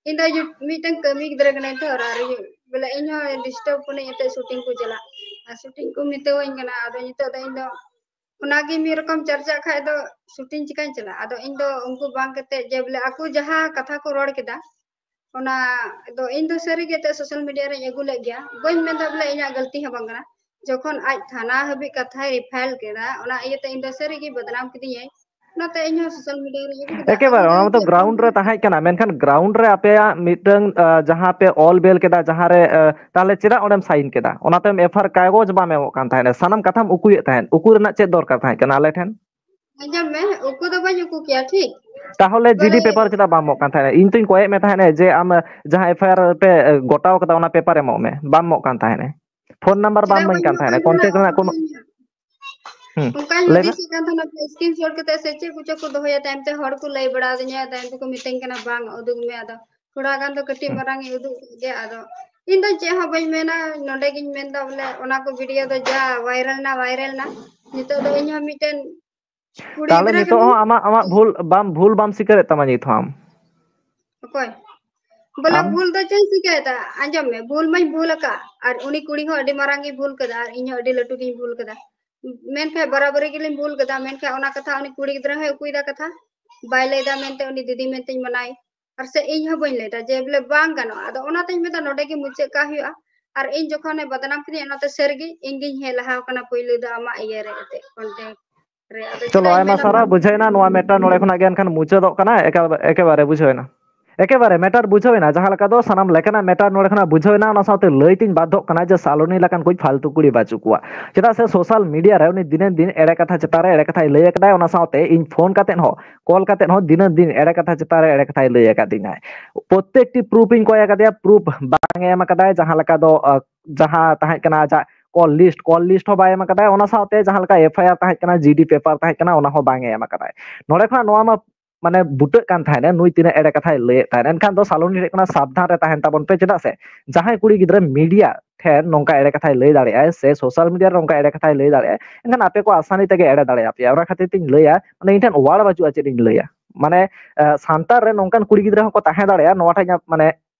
ᱤᱧ ᱫᱚ ᱤᱭᱩ-, ᱢᱤᱫᱴᱮᱱ ᱠᱟᱹᱢᱤ ᱜᱤᱫᱽᱨᱟᱹ ᱠᱟᱹᱱᱟᱹᱧ ᱛᱚ, ᱟᱨ ᱤᱭᱟᱹ ᱵᱚᱞᱮ ᱤᱧ ᱦᱚᱸ ᱰᱤᱥᱴᱟᱵᱽ ᱠᱟᱹᱱᱟᱹᱧ ᱮᱱᱛᱮᱫ ᱥᱩᱴᱤᱝ ᱠᱚ ᱪᱟᱞᱟᱜ, ᱟᱨ ᱥᱩᱴᱤᱝ ᱠᱚ ᱢᱮᱛᱟᱹᱣᱟᱹᱧ ᱠᱟᱱᱟ, ᱟᱫᱚ ᱱᱤᱛᱚᱜ ᱫᱚ ᱤᱧ ᱫᱚ ᱚᱱᱟᱜᱮ ᱢᱤᱫ ᱨᱚᱠᱚᱢ ᱪᱟᱨᱪᱟᱜ ᱠᱷᱟᱡ ᱫᱚ ᱥᱩᱴᱤᱝ ᱪᱤᱠᱟᱹᱧ ᱪᱟᱞᱟᱜᱼᱟ? ᱟᱫᱚ ᱤᱧ ᱫᱚ ᱩᱱᱠᱩ ᱵᱟᱝ ᱠᱟᱛᱮ ᱡᱮ ᱵᱚᱞᱮ ᱟᱠᱚ ᱡᱟᱦᱟᱸ ᱠᱟᱛᱷᱟ ᱠᱚ ᱨᱚᱲ ᱠᱮᱫᱟ, ᱚᱱᱟ ᱫᱚ ᱤᱧ ᱫᱚ ᱥᱟᱹᱨᱤ ᱜᱮ ᱮᱱᱛᱮᱫ ᱥᱳᱥᱟᱞ ᱢᱤᱰᱤᱭᱟ ᱨᱮᱧ ᱟᱹᱜᱩ ᱞᱮᱫ ᱜᱮᱭᱟ, ᱵᱟᱹᱧ ᱢᱮᱱᱫᱟ ᱵᱚᱞᱮ ᱤᱧᱟᱹᱜ ᱜᱟᱹᱞᱛᱤ ᱦᱚᱸ ᱵᱟᱝ ᱠᱟᱱᱟ᱾ ᱡᱚᱠᱷᱚᱱ ᱟᱡ ᱛᱷᱟᱱᱟ ᱦᱟᱹᱵᱤᱡ ᱠᱟᱛᱷᱟᱭ ᱨᱤᱯᱷᱟᱭᱤᱞ ᱠᱮᱫᱟ, ᱚᱱᱟ ᱤᱭᱟᱹᱛᱮ ᱤᱧ ᱫᱚ ᱥᱟᱹᱨᱤ ᱜᱮ ᱵᱚᱫᱱᱟᱢ ᱠᱤᱫᱤᱧᱟᱭ, ᱚᱱᱟᱛᱮ ᱤᱧ ᱦᱚᱸ ᱥᱳᱥᱟᱞ ᱢᱤᱰᱤᱭᱟ ᱨᱮᱧ ᱟᱹᱜᱩ ᱠᱮᱫᱟ᱾ ᱟᱫᱚ ᱮᱠᱮᱵᱟᱨᱮ ᱤᱧ ᱫᱚ ᱚᱱᱟ ᱢᱟᱛᱚ ᱤᱧ ᱫᱚ ᱜᱨᱟᱣᱩᱱᱰ ᱨᱮ ᱛᱟᱦᱮᱸ ᱠᱟᱱᱟ, ᱢᱮᱱᱠᱷᱟᱱ ᱜᱨᱟᱣᱩᱱᱰ ᱨᱮ ᱟᱯᱮᱭᱟᱜ ᱢᱤᱫᱴᱟᱝ, ᱟ, ᱡᱟᱦᱟᱸ ᱯᱮ ᱚᱞ ᱵᱮᱞ ᱠᱮᱫᱟ, ᱡᱟᱦᱟᱸ ᱨᱮ, ᱟ, ᱛᱟᱦᱚᱞᱮ ᱪᱮᱫᱟᱜ ᱚᱸᱰᱮᱢ ᱥᱟᱭᱤᱱ ᱠᱮᱫᱟ? ᱚᱱᱟᱛᱮᱢ ᱮᱯᱷ ᱟᱭ ᱟᱨ ᱠᱟᱜᱚᱡᱽ ᱵᱟᱢ ᱮᱢᱚᱜ ᱠᱟᱱ ᱛᱟᱦᱮᱸᱱᱟ, ᱥᱟᱱᱟᱢ ᱠᱟᱛᱷᱟᱢ ᱩᱠᱩᱭᱮᱫ ᱛᱟᱦᱮᱸᱫ, ᱩᱠᱩ ᱨᱮᱱᱟᱜ ᱪᱮᱫ ᱫᱚᱨᱠᱟᱨ ᱛᱟᱦᱮᱸ ᱠᱟᱱᱟ ᱟᱞᱮ ᱴᱷᱮᱱ? ᱟᱸᱡᱚᱢ ᱢᱮ, ᱩᱠᱩ ᱫᱚ ᱵᱟᱹᱧ ᱩᱠᱩ ᱠᱮᱭᱟ, ᱴᱷᱤᱠ? ᱛᱟᱦᱚᱞᱮ ᱵᱚᱞᱮ ᱡᱤᱰᱤ ᱯᱮᱯᱟᱨ ᱪᱮᱫᱟᱜ ᱵᱟᱢ ᱮᱢᱚᱜ ᱠᱟᱱ ᱛᱟᱦᱮᱸᱱᱟ? ᱤᱧ ᱛᱚᱧ ᱠᱚᱭᱮᱫ ᱢᱮ ᱛᱟᱦᱮᱸᱱᱟ ᱡᱮ ᱟᱢ ᱡᱟᱦᱟᱸ ᱮᱯᱷ ᱟᱭ ᱟᱨ ᱯᱮ, ᱮ, ᱜᱚᱴᱟᱣ ᱠᱟᱫᱟ, ᱚᱱᱟ ᱯᱮᱯᱟᱨ ᱮᱢᱚᱜ ᱢᱮ, ᱵᱟᱢ ᱮᱢᱚᱜ ᱠᱟᱱ ᱛᱟᱦᱮᱸᱱᱟ᱾ ᱯᱷᱳᱱ ᱱᱟᱢᱵᱟᱨ ᱵᱟᱢ ᱪᱮᱫᱟᱜ ᱮᱢᱟᱹᱧ ᱵᱟᱹᱧ ᱠᱟᱱ ᱮᱢᱚᱜ ᱛᱟᱦᱮᱸᱱᱟ, ᱠᱟᱱ ᱛᱟᱦᱮᱸᱱᱟ? ᱠᱚᱱᱴᱮᱠᱴ ᱨᱮᱱᱟᱜ ᱠᱳᱱᱳ ᱚᱠᱚᱭ ᱦᱩᱸ᱾ ᱚᱱᱠᱟᱧ ᱞᱟᱹᱭ ᱢᱮ᱾ ᱦᱩᱫᱤᱥᱮᱫ ᱠᱟᱱ ᱛᱟᱦᱮᱱᱟ, screenshot ᱠᱟᱛᱮ ᱥᱮ ᱪᱮᱫ ᱠᱚᱪᱚ ᱠᱚ ᱫᱚᱦᱚᱭᱟ, ᱛᱟᱭᱚᱢ ᱛᱮ ᱦᱚᱲ ᱠᱚ ᱞᱟᱹᱭ ᱵᱟᱲᱟ ᱟᱹᱫᱤᱧᱟ, ᱛᱟᱭᱚᱢ ᱛᱮᱠᱚ ᱢᱤᱛᱟᱹᱧ ᱠᱟᱱᱟ, "ᱵᱟᱝ, ᱩᱫᱩᱜ ᱢᱮ᱾" ᱟᱫᱚ ᱛᱷᱚᱲᱟ ᱜᱟᱱ ᱫᱚ ᱠᱟᱹᱴᱤᱡ ᱦᱩᱸ᱾ ᱢᱟᱨᱟᱝ ᱤᱧ ᱩᱫᱩᱜ ᱠᱮᱫ ᱜᱮᱭᱟ᱾ ᱟᱫᱚ ᱤᱧ ᱫᱚ ᱪᱮᱫ ᱦᱚᱸ ᱵᱟᱹᱧ ᱢᱮᱱᱟ, ᱱᱚᱰᱮ ᱜᱤᱧ ᱢᱮᱱᱫᱟ ᱵᱚᱞᱮ ᱚᱱᱟ ᱠᱚ video ᱫᱚ ᱡᱟ viral ᱱᱟ, viral ᱱᱟ, ᱱᱤᱛᱚᱜ ᱫᱚ ᱤᱧ ᱦᱚᱸ ᱢᱤᱫᱴᱮᱱ ᱠᱩᱲᱤ ᱛᱟᱦᱞᱮ ᱜᱤᱫᱽᱨᱟᱹ ᱱᱤᱛᱚᱜ ᱠᱟᱹᱱᱟᱹᱧ᱾ ᱦᱚᱸ ᱟᱢᱟᱜ, ᱟᱢᱟᱜ ᱵᱷᱩᱞ ᱵᱟᱢ, ᱵᱷᱩᱞ ᱵᱟᱢ ᱥᱤᱠᱟᱹᱨᱮᱫ ᱛᱟᱢᱟ ᱱᱤᱛ ᱦᱚᱸ ᱟᱢ? ᱚᱠᱚᱭ? ᱵᱚᱞᱮ ᱟᱢ? ᱵᱷᱩᱞ ᱫᱚ ᱪᱮᱫ ᱤᱧ ᱪᱤᱠᱟᱹᱭᱮᱫᱟ? ᱟᱸᱡᱚᱢ ᱢᱮ, ᱵᱷᱩᱞ ᱢᱟᱧ ᱵᱷᱩᱞ ᱟᱠᱟᱫ, ᱟᱨ ᱩᱱᱤ ᱠᱩᱲᱤ ᱦᱚᱸ ᱟᱹᱰᱤ ᱢᱟᱨᱟᱝ ᱜᱮᱭ ᱵᱷᱩᱞ ᱠᱟᱫᱟ, ᱟᱨ ᱤᱧ ᱦᱚᱸ ᱟᱹᱰᱤ ᱞᱟᱹᱴᱩ ᱜᱤᱧ ᱵᱷᱩᱞ ᱠᱟᱫᱟ᱾ ᱢᱮᱱᱠᱷᱟᱱ ᱵᱟᱨᱟᱵᱟᱨᱤ ᱜᱮᱞᱤᱧ ᱵᱷᱩᱞ ᱠᱟᱫᱟ, ᱢᱮᱱᱠᱷᱟᱱ ᱚᱱᱟ ᱠᱟᱛᱷᱟ ᱩᱱᱤ ᱠᱩᱲᱤ ᱜᱤᱫᱽᱨᱟᱹ ᱦᱚᱸᱭ ᱩᱠᱩᱭᱮᱫᱟ ᱠᱟᱛᱷᱟ, ᱵᱟᱭ ᱞᱟᱹᱭᱫᱟ ᱢᱮᱱᱛᱮ ᱩᱱᱤ ᱫᱤᱫᱤ ᱢᱮᱱᱛᱮᱧ ᱢᱟᱱᱟᱭ, ᱟᱨ ᱥᱮ ᱤᱧ ᱦᱚᱸ ᱵᱟᱹᱧ ᱞᱟᱹᱭᱫᱟ ᱡᱮ ᱵᱚᱞᱮ ᱵᱟᱝ ᱜᱟᱱᱚᱜᱼᱟ᱾ ᱟᱫᱚ ᱚᱱᱟᱛᱮᱧ ᱢᱮᱱᱫᱟ ᱱᱚᱰᱮ ᱜᱮ ᱢᱩᱪᱟᱹᱫ ᱠᱟᱜ ᱦᱩᱭᱩᱜᱼᱟ, ᱟᱨ ᱤᱧ ᱡᱚᱠᱷᱚᱱᱮ ᱵᱟᱫᱱᱟᱢ ᱠᱤᱫᱤᱧᱟ ᱚᱱᱟᱛᱮ ᱥᱟᱹᱨᱤᱜᱮ ᱤᱧ ᱜᱤᱧ ᱦᱮᱡ ᱞᱟᱦᱟ ᱟᱠᱟᱱᱟ ᱯᱳᱭᱞᱳ ᱫᱚ ᱟᱢᱟᱜ ᱤᱭᱟᱹ ᱨᱮ ᱮᱱᱛᱮᱫ contact ᱨᱮ᱾ ᱟᱫᱚ ᱪᱚᱞᱚ, ᱪᱮᱫᱟᱜ ᱤᱧ ᱟᱭᱢᱟ ᱢᱮᱱᱟ ᱥᱟᱨᱦᱟᱣ, ᱵᱟᱝ? ᱵᱩᱡᱷᱟᱹᱣᱮᱱᱟ᱾ ᱱᱚᱣᱟ matter ᱱᱚᱰᱮ ᱠᱷᱚᱱᱟᱜ ᱜᱮ ᱮᱱᱠᱷᱟᱱ ᱢᱩᱪᱟᱹᱫᱚᱜ ᱠᱟᱱᱟ, ᱮᱠᱮ-, ᱮᱠᱮᱵᱟᱨᱮ ᱵᱩᱡᱷᱟᱹᱣᱮᱱᱟ, ᱮᱠᱮᱵᱟᱨᱮ matter ᱵᱩᱡᱷᱟᱹᱣᱮᱱᱟ᱾ ᱡᱟᱦᱟᱸ ᱞᱮᱠᱟ ᱫᱚ ᱥᱟᱱᱟᱢ ᱞᱮᱠᱟᱱᱟᱜ matter ᱱᱚᱰᱮ ᱠᱷᱚᱱᱟᱜ ᱵᱩᱡᱷᱟᱹᱣᱮᱱᱟ, ᱚᱱᱟ ᱥᱟᱶᱛᱮ ᱞᱟᱹᱭ ᱛᱤᱧ ᱵᱟᱫᱽᱫᱷᱚᱜ ᱠᱟᱱᱟ ᱡᱮ ᱥᱟᱞᱚᱱᱤ ᱞᱮᱠᱟᱱ ᱠᱩᱡ ᱯᱷᱟᱞᱛᱩ ᱠᱩᱲᱤ ᱵᱟᱹᱪᱩᱜ ᱠᱚᱣᱟ᱾ ᱪᱮᱫᱟᱜ ᱥᱮ social media ᱨᱮ ᱩᱱᱤ ᱫᱤᱱᱟᱹᱢ ᱫᱤᱱ ᱮᱲᱮ ᱠᱟᱛᱷᱟ ᱪᱮᱛᱟᱱ ᱨᱮ ᱮᱲᱮ ᱠᱟᱛᱷᱟᱭ ᱞᱟᱹᱭ ᱟᱠᱟᱫᱟᱭ, ᱚᱱᱟ ᱥᱟᱶᱛᱮ ᱤᱧ phone ᱠᱟᱛᱮᱫ ᱦᱚᱸ, call ᱠᱟᱛᱮᱫ ᱦᱚᱸ ᱫᱤᱱᱟᱹᱢ ᱫᱤᱱ ᱮᱲᱮ ᱠᱟᱛᱷᱟ ᱪᱮᱛᱟᱱ ᱨᱮ ᱮᱲᱮ ᱠᱟᱛᱷᱟᱭ ᱞᱟᱹᱭ ᱟᱠᱟᱫᱤᱧᱟᱭ᱾ ᱯᱨᱚᱛᱛᱮᱠᱴᱤ proof ᱤᱧ ᱠᱚᱭ ᱟᱠᱟᱫᱮᱭᱟ, proof ᱵᱟᱝ ᱮ ᱮᱢ ᱟᱠᱟᱫᱟᱭ᱾ ᱡᱟᱦᱟᱸ ᱞᱮᱠᱟ ᱫᱚ, ᱟᱸ, ᱡᱟᱦᱟᱸ ᱛᱟᱦᱮᱸ ᱠᱟᱱᱟ ᱟᱡᱟᱜ call list, call list ᱦᱚᱸ ᱵᱟᱭ ᱮᱢ ᱟᱠᱟᱫᱟᱭ, ᱚᱱᱟ ᱥᱟᱶᱛᱮ ᱡᱟᱦᱟᱸ ᱞᱮᱠᱟ FIR ᱛᱟᱦᱮᱸ ᱠᱟᱱᱟ, GD paper ᱛᱟᱦᱮᱸ ᱠᱟᱱᱟ, ᱚᱱᱟ ᱦᱚᱸ ᱵᱟᱝ ᱮ ᱮᱢ ᱟᱠᱟᱫᱟᱭ᱾ ᱱᱚᱰᱮ ᱠᱷᱚᱱᱟᱜ ᱱᱚᱣᱟ ᱢᱟ ᱢᱟᱱᱮ ᱵᱩᱴᱟᱹᱜ ᱠᱟᱱ ᱛᱟᱦᱮᱸᱱᱟ, ᱱᱩᱭ ᱛᱤᱱᱟᱹᱜ ᱮᱲᱮ ᱠᱟᱛᱷᱟᱭ ᱞᱟᱹᱭᱮᱫ ᱛᱟᱦᱮᱸᱱ᱾ ᱮᱱᱠᱷᱟᱱ ᱫᱚ ᱥᱟᱞᱚᱱᱤ ᱴᱷᱮᱱ ᱠᱷᱚᱱᱟᱜ ᱥᱟᱵᱫᱷᱟᱱ ᱨᱮ ᱛᱟᱦᱮᱱ ᱛᱟᱵᱚᱱ ᱯᱮ, ᱪᱮᱫᱟᱜ ᱥᱮ ᱡᱟᱦᱟᱸᱭ ᱠᱩᱲᱤ ᱜᱤᱫᱽᱨᱟᱹ media ᱴᱷᱮᱱ ᱱᱚᱝᱠᱟ ᱮᱲᱮ ᱠᱟᱛᱷᱟᱭ ᱞᱟᱹᱭ ᱫᱟᱲᱮᱭᱟᱜᱼᱟᱭ ᱥᱮ social media ᱨᱮ ᱱᱚᱝᱠᱟ ᱮᱲᱮ ᱠᱟᱛᱷᱟᱭ ᱞᱟᱹᱭ ᱫᱟᱲᱮᱭᱟᱜᱼᱟᱭ, ᱮᱱᱠᱷᱟᱱ ᱟᱯᱮ ᱠᱚ ᱟᱥᱟᱱᱤ ᱛᱮᱜᱮ ᱮᱲᱮ ᱫᱟᱲᱮᱭᱟᱯᱮᱭᱟ᱾ ᱚᱱᱟ ᱠᱷᱟᱹᱛᱤᱨ ᱛᱤᱧ ᱞᱟᱹᱭᱟ, ᱢᱟᱱᱮ ᱤᱧ ᱴᱷᱮᱱ word ᱵᱟᱹᱪᱩᱜᱼᱟ ᱪᱮᱫ ᱤᱧ ᱞᱟᱹᱭᱟ᱾ ᱢᱟᱱᱮ, ᱟᱸ, ᱥᱟᱱᱛᱟᱲ ᱨᱮ ᱱᱚᱝᱠᱟᱱ ᱠᱩᱲᱤ ᱜᱤᱫᱽᱨᱟᱹ ᱦᱚᱸᱠᱚ ᱛᱟᱦᱮᱸ ᱫᱟᱲᱮᱭᱟᱜᱼᱟ, ᱱᱚᱣᱟ ᱴᱷᱮᱱ ᱤᱧᱟᱹᱜ ᱢᱟᱱᱮ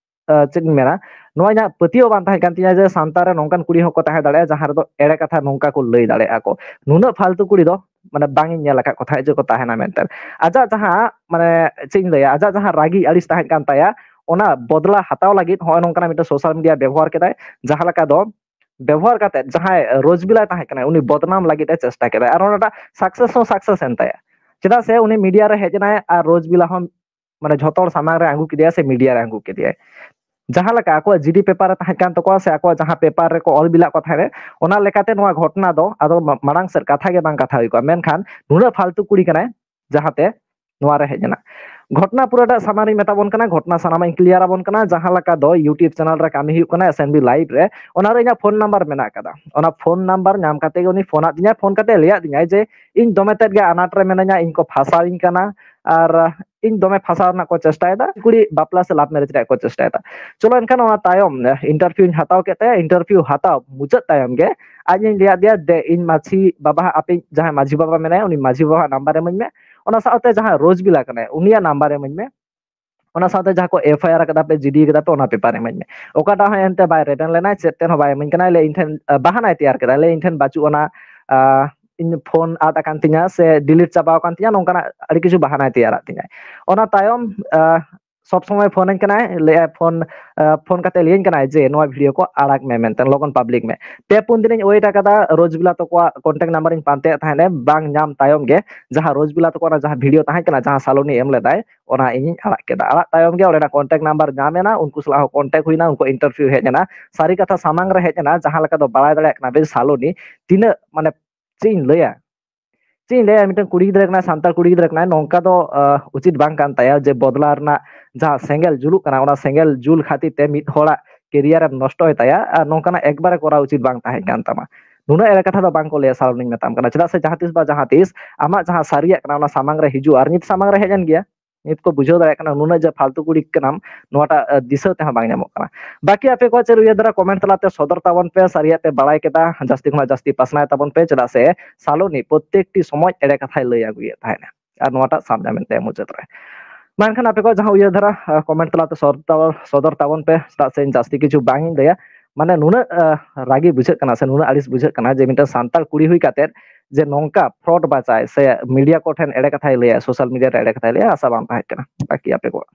ᱟᱸ, ᱪᱮᱫ ᱤᱧ ᱢᱮᱱᱟ, ᱱᱚᱣᱟ ᱤᱧᱟᱹᱜ ᱯᱟᱹᱛᱭᱟᱹᱣ ᱵᱟᱝ ᱛᱟᱦᱮᱸ ᱠᱟᱱ ᱛᱤᱧᱟᱹ ᱡᱮ ᱥᱟᱱᱛᱟᱲ ᱨᱮ ᱱᱚᱝᱠᱟᱱ ᱠᱩᱲᱤ ᱦᱚᱸᱠᱚ ᱛᱟᱦᱮᱸ ᱫᱟᱲᱮᱭᱟᱜᱼᱟ, ᱡᱟᱦᱟᱸ ᱨᱮᱫᱚ ᱮᱲᱮ ᱠᱟᱛᱷᱟ ᱱᱚᱝᱠᱟ ᱠᱚ ᱞᱟᱹᱭ ᱫᱟᱲᱮᱭᱟᱜᱼᱟ ᱠᱚ᱾ ᱱᱩᱱᱟᱹᱜ ᱯᱷᱟᱞᱛᱩ ᱠᱩᱲᱤ ᱫᱚ, ᱢᱟᱱᱮ, ᱵᱟᱝ ᱤᱧ ᱧᱮᱞ ᱟᱠᱟᱫ ᱠᱚ ᱛᱟᱦᱮᱸᱫ ᱡᱮ ᱠᱚ ᱛᱟᱦᱮᱱᱟ ᱢᱮᱱᱛᱮ᱾ ᱟᱡᱟᱜ ᱡᱟᱦᱟᱸ, ᱢᱟᱱᱮ, ᱪᱮᱫ ᱤᱧ ᱞᱟᱹᱭᱟ, ᱟᱡᱟᱜ ᱡᱟᱦᱟᱸ ᱨᱟᱹᱜᱤ ᱟᱹᱲᱤᱥ ᱛᱟᱦᱮᱸ ᱠᱟᱱ ᱛᱟᱭᱟ, ᱚᱱᱟ ᱵᱚᱫᱞᱟ ᱦᱟᱛᱟᱣ ᱞᱟᱹᱜᱤᱫ ᱦᱚᱸᱜᱼᱚᱭ ᱱᱚᱝᱠᱟᱱᱟᱜ ᱢᱤᱫᱴᱮᱱ social media ᱵᱮᱵᱚᱦᱟᱨ ᱠᱮᱫᱟᱭ, ᱡᱟᱦᱟᱸ ᱞᱮᱠᱟ ᱫᱚ ᱵᱮᱵᱚᱦᱟᱨ ᱠᱟᱛᱮᱫ ᱡᱟᱦᱟᱸᱭ ᱨᱳᱡᱽᱵᱤᱞᱟ ᱛᱟᱦᱮᱸ ᱠᱟᱱᱟᱭ, ᱩᱱᱤ ᱵᱚᱫᱱᱟᱢ ᱞᱟᱹᱜᱤᱫ ᱮ ᱪᱮᱥᱴᱟ ᱠᱮᱫᱟᱭ, ᱟᱨ ᱚᱱᱟᱴᱟᱜ success ᱦᱚᱸ success ᱮᱱ ᱛᱟᱭᱟ᱾ ᱪᱮᱫᱟᱜ ᱥᱮ ᱩᱱᱤ media ᱨᱮ ᱦᱮᱡ ᱮᱱᱟᱭ ᱟᱨ ᱨᱳᱡᱽᱵᱤᱞᱟ ᱦᱚᱸ, ᱢᱟᱱᱮ, ᱡᱷᱚᱛᱚ ᱦᱚᱲ ᱥᱟᱢᱟᱝ ᱨᱮ ᱟᱹᱜᱩ ᱠᱮᱫᱮᱭᱟ ᱥᱮ media ᱨᱮ ᱟᱹᱜᱩ ᱠᱮᱫᱮᱭᱟᱭ᱾ ᱡᱟᱦᱟᱸ ᱞᱮᱠᱟ ᱟᱠᱚᱣᱟᱜ GD paper ᱨᱮ ᱛᱟᱦᱮᱸ ᱠᱟᱱ ᱛᱟᱠᱚᱣᱟ ᱥᱮ ᱟᱠᱚᱣᱟᱜ ᱡᱟᱦᱟᱸ paper ᱨᱮᱠᱚ ᱚᱞ ᱵᱤᱞᱟᱜ ᱠᱚ ᱛᱟᱦᱮᱸᱫ, ᱚᱱᱟ ᱞᱮᱠᱟᱛᱮ ᱱᱚᱣᱟ ᱜᱷᱚᱴᱚᱱᱟ ᱫᱚ ᱟᱫᱚ ᱢᱟ-, ᱢᱟᱲᱟᱝ ᱥᱮᱫ ᱠᱟᱛᱷᱟ ᱜᱮ ᱵᱟᱝ ᱠᱟᱛᱷᱟ ᱦᱩᱭ ᱠᱚᱜᱼᱟ᱾ ᱢᱮᱱᱠᱷᱟᱱ ᱱᱩᱱᱟᱹᱜ ᱯᱷᱟᱞᱛᱩ ᱠᱩᱲᱤ ᱠᱟᱱᱟᱭ, ᱡᱟᱦᱟᱸᱛᱮ ᱱᱚᱣᱟ ᱨᱮ ᱦᱮᱡ ᱮᱱᱟ᱾ ᱜᱷᱚᱴᱱᱟ ᱯᱩᱨᱟᱹᱴᱟᱜ ᱥᱟᱢᱟᱝ ᱨᱤᱧ ᱢᱮᱛᱟ ᱵᱚᱱ ᱠᱟᱱᱟ, ᱜᱷᱚᱴᱱᱟ ᱥᱟᱱᱟᱢᱟᱜ ᱤᱧ clear ᱟᱵᱚᱱ ᱠᱟᱱᱟ᱾ ᱡᱟᱦᱟᱸ ᱞᱮᱠᱟ ᱫᱚ YouTube channel ᱨᱮ ᱠᱟᱹᱢᱤ ᱦᱩᱭᱩᱜ ᱠᱟᱱᱟ, S N B Live ᱨᱮ, ᱚᱱᱟ ᱨᱮ ᱤᱧᱟᱹᱜ ᱯᱷᱳᱱ ᱱᱟᱢᱵᱟᱨ ᱢᱮᱱᱟᱜ ᱠᱟᱫᱟ᱾ ᱚᱱᱟ ᱯᱷᱳᱱ ᱱᱟᱢᱵᱟᱨ ᱧᱟᱢ ᱠᱟᱛᱮ ᱜᱮ ᱩᱱᱤ ᱯᱷᱳᱱ ᱟᱫᱤᱧᱟᱭ, ᱯᱷᱳᱱ ᱠᱟᱛᱮ ᱞᱟᱹᱭᱟᱫᱤᱧᱟᱭ ᱡᱮ ᱤᱧ ᱫᱚᱢᱮ ᱛᱮᱫ ᱜᱮ ᱟᱱᱟᱴ ᱨᱮ ᱢᱮᱱᱟᱹᱧᱟ, ᱤᱧ ᱠᱚ ᱯᱷᱟᱥᱟᱣᱤᱧ ᱠᱟᱱᱟ, ᱟᱨ ᱤᱧ ᱫᱚᱢᱮ ᱯᱷᱟᱥᱟᱣ ᱨᱮᱱᱟᱜ ᱠᱚ ᱪᱮᱥᱴᱟᱭᱮᱫᱟ, ᱠᱩᱲᱤ ᱵᱟᱯᱞᱟ ᱥᱮ love marriage ᱨᱮᱭᱟᱜ ᱠᱚ ᱪᱮᱥᱴᱟᱭᱮᱫᱟ᱾ ᱪᱚᱞᱚ ᱮᱱᱠᱷᱟᱱ ᱚᱱᱟ ᱛᱟᱭᱚᱢ interview ᱤᱧ ᱦᱟᱛᱟᱣ ᱠᱮᱫ ᱛᱟᱭᱟ᱾ Interview ᱦᱟᱛᱟᱣ ᱢᱩᱪᱟᱹᱫ ᱛᱟᱭᱚᱢ ᱜᱮ ᱟᱡ ᱤᱧ ᱞᱟᱹᱭᱟᱫ ᱫᱮᱭᱟ, ᱫᱮ ᱤᱧ ᱢᱟᱹᱡᱷᱤ ᱵᱟᱵᱟ, ᱟᱯᱮ ᱡᱟᱦᱟᱸᱭ ᱢᱟᱹᱡᱷᱤ ᱵᱟᱵᱟ ᱢᱮᱱᱟᱭᱟ, ᱩᱱᱤ ᱢᱟᱹᱡᱷᱤ ᱵᱟᱵᱟ ᱱᱟᱢᱵᱟᱨ ᱤᱢᱟᱹᱧ ᱢᱮ, ᱚᱱᱟ ᱥᱟᱶᱛᱮ ᱡᱟᱦᱟᱸᱭ ᱨᱳᱡᱽᱵᱤᱞᱟ ᱠᱟᱱᱟᱭ ᱩᱱᱤᱭᱟᱜ ᱱᱟᱢᱵᱟᱨ ᱤᱢᱟᱹᱧ ᱢᱮ, ᱚᱱᱟ ᱥᱟᱶᱛᱮ ᱡᱟᱦᱟᱸ ᱠᱚ F I R ᱟᱠᱟᱫᱟ ᱯᱮ, G D ᱟᱠᱟᱫᱟ ᱯᱮ, ᱚᱱᱟ ᱯᱮᱯᱟᱨ ᱤᱢᱟᱹᱧ ᱢᱮ᱾ ᱚᱠᱟᱴᱟᱜ ᱦᱚᱸ ᱮᱱᱛᱮ ᱵᱟᱭ ᱨᱮᱵᱮᱱ ᱞᱮᱱᱟᱭ, ᱪᱮᱫ ᱛᱮᱫ ᱦᱚᱸ ᱵᱟᱭ ᱤᱢᱟᱹᱧ ᱠᱟᱱᱟᱭ᱾ ᱞᱟᱹᱭ ᱤᱧ ᱴᱷᱮᱱ ᱟᱸ, ᱵᱟᱦᱟᱱᱟᱭ ᱛᱮᱭᱟᱨ ᱠᱮᱫᱟ, ᱞᱟᱹᱭ ᱤᱧ ᱴᱷᱮᱱ ᱵᱟᱹᱪᱩᱜ ᱟᱱᱟ, ᱟᱸ, ᱤᱧ ᱯᱷᱳᱱ ᱟᱫ ᱟᱠᱟᱱ ᱛᱤᱧᱟ ᱥᱮ delete ᱪᱟᱵᱟ ᱟᱠᱟᱱ ᱛᱤᱧᱟ, ᱱᱚᱝᱠᱟᱱᱟᱜ ᱟᱹᱰᱤ ᱠᱤᱪᱷᱩ ᱵᱟᱦᱟᱱᱟᱭ ᱛᱮᱭᱟᱨᱟᱫ ᱛᱤᱧᱟᱭ᱾ ᱚᱱᱟ ᱛᱟᱭᱚᱢ ᱟᱸ, ᱥᱚᱵ ᱥᱚᱢᱚᱭ ᱯᱷᱳᱱᱟᱹᱧ ᱠᱟᱱᱟᱭ, ᱞᱟᱹᱭᱟᱭ ᱯᱷᱳᱱ, ᱟᱸ, ᱯᱷᱳᱱ ᱠᱟᱛᱮ ᱞᱟᱹᱭᱟᱹᱧ ᱠᱟᱱᱟᱭ ᱡᱮ ᱱᱚᱣᱟ video ᱠᱚ ᱟᱲᱟᱜ ᱢᱮ ᱢᱮᱱᱛᱮ, ᱞᱚᱜᱚᱱ public ᱢᱮ᱾ ᱯᱮ ᱯᱩᱱ ᱫᱤᱱᱤᱧ wait ᱟᱠᱟᱫᱟ, ᱨᱳᱡᱽᱵᱤᱞᱟ ᱛᱟᱠᱚᱣᱟᱜ contact number ᱤᱧ ᱯᱟᱱᱛᱮᱭᱮᱫ ᱛᱟᱦᱮᱸᱫ, ᱵᱟᱝ ᱧᱟᱢ ᱛᱟᱭᱚᱢ ᱜᱮ ᱡᱟᱦᱟᱸ ᱨᱳᱡᱽᱵᱤᱞᱟ ᱛᱟᱠᱚᱣᱟᱜ ᱚᱱᱟ ᱡᱟᱦᱟᱸ video ᱛᱟᱦᱮᱸ ᱠᱟᱱᱟ, ᱡᱟᱦᱟᱸ ᱥᱟᱞᱚᱱᱤ ᱮᱢ ᱞᱮᱫᱟᱭ, ᱚᱱᱟ ᱤᱧᱤᱧ ᱟᱲᱟᱜ ᱠᱮᱫᱟ᱾ ᱟᱲᱟᱜ ᱛᱟᱭᱚᱢ ᱜᱮ ᱚᱸᱰᱮᱱᱟᱜ contact number ᱧᱟᱢ ᱮᱱᱟ, ᱩᱱᱠᱩ ᱥᱟᱞᱟᱜ ᱦᱚᱸ contact ᱦᱩᱭᱱᱟ, ᱩᱱᱠᱩ interview ᱦᱮᱡ ᱮᱱᱟ, ᱥᱟᱹᱨᱤ ᱠᱟᱛᱷᱟ ᱥᱟᱢᱟᱝ ᱨᱮ ᱦᱮᱡ ᱮᱱᱟ᱾ ᱡᱟᱦᱟᱸ ᱞᱮᱠᱟ ᱫᱚ ᱵᱟᱲᱟᱭ ᱫᱟᱲᱮᱭᱟᱜ ᱠᱟᱱᱟ ᱵᱮᱱ, ᱥᱟᱞᱚᱱᱤ ᱛᱤᱱᱟᱹᱜ, ᱢᱟᱱᱮ, ᱪᱮᱫ ᱤᱧ ᱞᱟᱹᱭᱟ, ᱪᱮᱫ ᱤᱧ ᱞᱟᱹᱭᱟ, ᱢᱤᱫᱴᱟᱝ ᱠᱩᱲᱤ ᱜᱤᱫᱽᱨᱟᱹ ᱠᱟᱱᱟᱭ, ᱥᱟᱱᱛᱟᱲ ᱠᱩᱲᱤ ᱜᱤᱫᱽᱨᱟᱹ ᱠᱟᱱᱟᱭ, ᱱᱚᱝᱠᱟ ᱫᱚ, ᱟᱸ, ᱩᱪᱤᱛ ᱵᱟᱝ ᱠᱟᱱ ᱛᱟᱭᱟ ᱡᱮ ᱵᱚᱫᱞᱟ ᱨᱮᱱᱟᱜ ᱡᱟᱦᱟᱸ ᱥᱮᱸᱜᱮᱞ ᱡᱩᱞᱩᱜ ᱠᱟᱱᱟ, ᱚᱱᱟ ᱥᱮᱸᱜᱮᱞ ᱡᱩᱞ ᱠᱷᱟᱹᱛᱤᱨ ᱛᱮ ᱢᱤᱫ ᱦᱚᱲᱟᱜ career ᱮᱢ ᱱᱚᱥᱴᱚᱭ ᱛᱟᱭᱟ, ᱟᱨ ᱱᱚᱝᱠᱟᱱᱟᱜ ᱮᱠᱵᱟᱨᱮ ᱠᱚᱨᱟᱣ ᱩᱪᱤᱛ ᱵᱟᱝ ᱛᱟᱦᱮᱸ ᱠᱟᱱ ᱛᱟᱢᱟ᱾ ᱱᱩᱱᱟᱹᱜ ᱮᱲᱮ ᱠᱟᱛᱷᱟ ᱫᱚ ᱵᱟᱝ ᱠᱚ ᱞᱟᱹᱭᱟ, ᱥᱟᱞᱚᱱᱤᱧ ᱢᱮᱛᱟᱢ ᱠᱟᱱᱟ᱾ ᱪᱮᱫᱟᱜ ᱥᱮ ᱡᱟᱦᱟᱸ ᱛᱤᱥ ᱵᱟ ᱡᱟᱦᱟᱸ ᱛᱤᱥ ᱟᱢᱟᱜ ᱡᱟᱦᱟᱸ ᱥᱟᱹᱨᱤᱭᱟᱜ ᱠᱟᱱᱟ, ᱚᱱᱟ ᱥᱟᱢᱟᱝ ᱨᱮ ᱦᱤᱡᱩᱜᱼᱟ, ᱟᱨ ᱱᱤᱛ ᱥᱟᱢᱟᱝ ᱨᱮ ᱦᱮᱡ ᱮᱱ ᱜᱮᱭᱟ᱾ ᱱᱤᱛ ᱠᱚ ᱵᱩᱡᱷᱟᱹᱣ ᱫᱟᱲᱮᱭᱟᱜ ᱠᱟᱱᱟ, ᱱᱩᱱᱟᱹᱜ ᱡᱮ ᱯᱷᱟᱞᱛᱩ ᱠᱩᱲᱤ ᱠᱟᱱᱟᱢ, ᱱᱚᱣᱟᱴᱟᱜ, ᱟᱸ, ᱫᱤᱥᱟᱹ ᱛᱮᱦᱚᱸ ᱵᱟᱝ ᱧᱟᱢᱚᱜ ᱠᱟᱱᱟ᱾ ᱵᱟᱹᱠᱤ ᱟᱯᱮ ᱠᱚᱣᱟᱜ ᱪᱮᱫ ᱩᱭᱦᱟᱹᱨ ᱫᱷᱟᱨᱟ, comment ᱛᱟᱞᱟᱛᱮ ᱥᱚᱫᱚᱨ ᱛᱟᱵᱚᱱ ᱯᱮ, ᱥᱟᱹᱨᱤᱭᱟᱜ ᱯᱮ ᱵᱟᱲᱟᱭ ᱠᱮᱫᱟ, ᱡᱟᱹᱥᱛᱤ ᱠᱷᱚᱱᱟᱜ ᱡᱟᱹᱥᱛᱤ ᱯᱟᱥᱱᱟᱣ ᱛᱟᱵᱚᱱ ᱯᱮ, ᱪᱮᱫᱟᱜ ᱥᱮ ᱥᱟᱞᱚᱱᱤ ᱯᱨᱚᱛᱮᱠᱴᱤ ᱥᱚᱢᱚᱭ ᱮᱲᱮ ᱠᱟᱛᱷᱟᱭ ᱞᱟᱹᱭ ᱟᱹᱜᱩᱭᱮᱫ ᱛᱟᱦᱮᱸᱫ᱾ ᱟᱨ ᱱᱚᱣᱟᱴᱟᱜ ᱥᱟᱵ ᱧᱟᱢᱮᱱ ᱛᱟᱭᱟ ᱢᱩᱪᱟᱹᱫ ᱨᱮ᱾ ᱢᱟ ᱮᱱᱠᱷᱟᱱ ᱟᱯᱮ ᱠᱚᱣᱟᱜ ᱡᱟᱦᱟᱸ ᱩᱭᱦᱟᱹᱨ ᱫᱷᱟᱨᱟ, ᱟᱸ, comment ᱛᱟᱞᱟᱛᱮ ᱥᱚᱫᱚᱨ ᱛᱟᱵᱚ-, ᱥᱚᱫᱚᱨ ᱛᱟᱵᱚᱱ ᱯᱮ, ᱪᱮᱫᱟᱜ ᱥᱮ ᱤᱧ ᱡᱟᱹᱥᱛᱤ ᱠᱤᱪᱷᱩ ᱵᱟᱝ ᱤᱧ ᱞᱟᱹᱭᱟ᱾ ᱢᱟᱱᱮ ᱱᱩᱱᱟᱹᱜ, ᱟᱸ, ᱨᱟᱹᱜᱤ ᱵᱩᱡᱷᱟᱹᱜ ᱠᱟᱱᱟ ᱥᱮ ᱱᱩᱱᱟᱹᱜ ᱟᱹᱲᱤᱥ ᱵᱩᱡᱷᱟᱹᱜ ᱠᱟᱱᱟ ᱡᱮ ᱢᱤᱫᱴᱟᱝ ᱥᱟᱱᱛᱟᱲ ᱠᱩᱲᱤ ᱦᱩᱭ ᱠᱟᱛᱮᱫ ᱡᱮ ᱱᱚᱝᱠᱟ fraud ᱵᱟᱪᱟᱭ ᱥᱮ media ᱠᱚᱴᱷᱮᱱ ᱮᱲᱮ ᱠᱟᱛᱷᱟᱭ ᱞᱟᱹᱭᱟ, social media ᱨᱮ ᱮᱲᱮ ᱠᱟᱛᱷᱟᱭ ᱞᱟᱹᱭᱟ, ᱟᱥᱟ ᱵᱟᱝ ᱛᱟᱦᱮᱸ ᱠᱟᱱᱟ᱾ ᱵᱟᱹᱠᱤ ᱟᱯᱮ ᱠᱚᱣᱟᱜ᱾